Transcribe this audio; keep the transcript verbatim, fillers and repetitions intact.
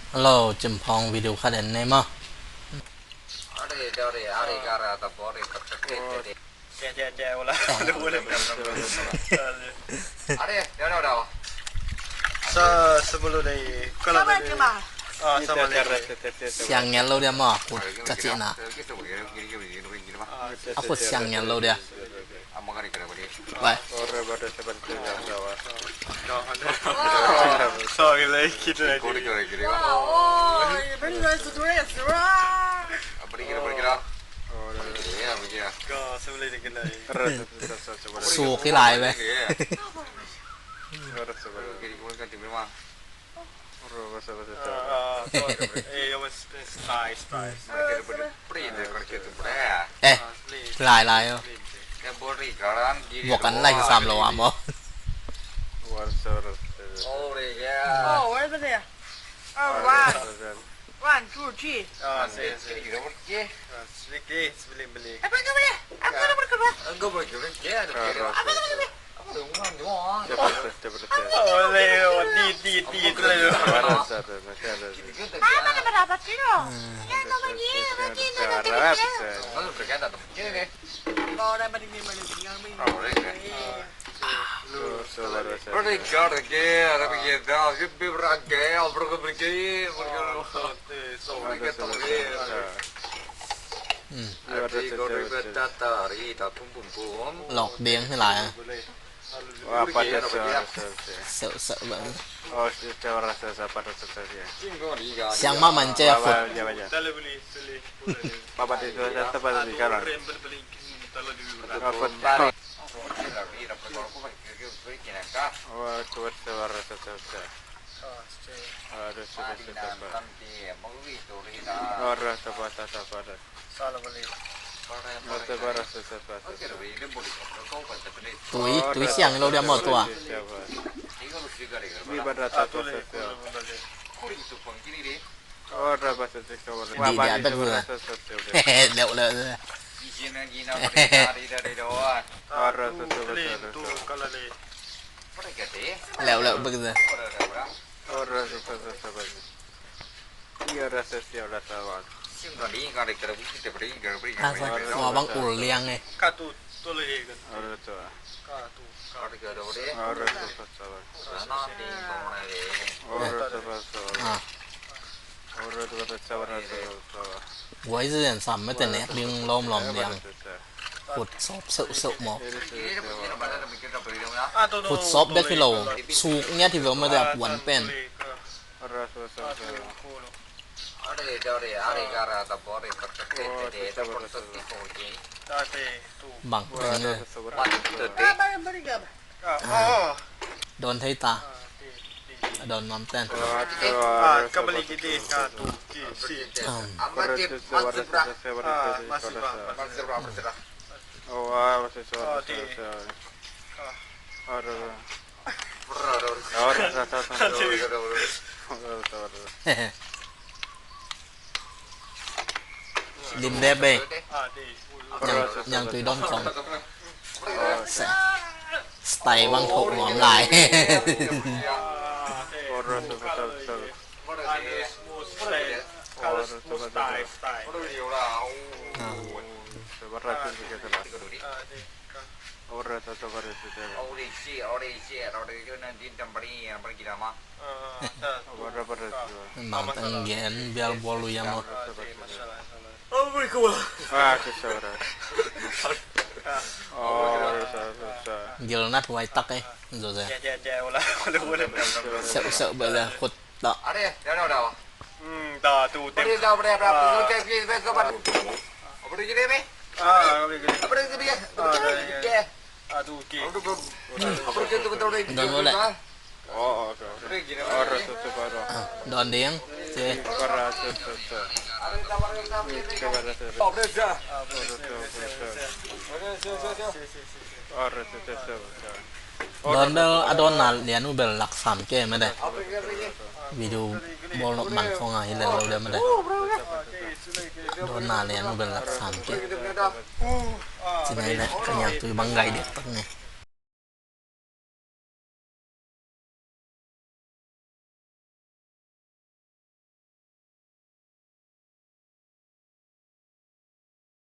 Hello, Cimphawng video khat en nei maw. Sa, sa bulu dei, kala dei. Ah, sa bulu dei. Siang ngial lo dia maw, kut ka cihna. A kut siang ngial lo dia. Vai. Sorry, like it, like it. Wow, oh, very nice dress. Wow. Suk i lai ve. Eh, lai lai oh. Buak an lai sam lo ah maw. Oh, where's there? Oh, one. One, two, three. Ah, see, see. Ah, see, see, beli, beli. Apa kau beli? Apa kau beli? Apa kau beli? Oh, le, oh, di, di, di, le. Mana dapat kilo? Ya, no, bagi, bagi, no, bagi. Kalau dah bagi, bagi, bagi. Lawk ding hi lai ah. Seuh seuh bang. Siang mah man cia khut. Tui, tui siang lo dia maw tua. Di dia bek. Leuh leuh. Leuh leuh bek. Tua bang ul liang e. Guai zi zen sam mete nek ding lawmlawm liang. Khut sawp seuhseuh maw. Khut sawp bek hi lo. Suk ngiat hi ve mete a puan pen. Bang bang e. Dawn thei ta. A dawn nuam ten. Lim dep bei. Niangtui dawn kong. Style bang thoh nuam lai. Mangtang gen bial bual lu yam. Gilnat huai tak eh. Zo ze. Seuh seuh ba za khut. Dawn lo leh. Dawn ding. Dawn bel a dawnna lian uh bel lak sam kei mede. Video bawl nop man khong a hi lel lo de mede. Dawnna lian uh bel lak sam kei. Ci nei leh ka niangtui bang gai diak tak ni.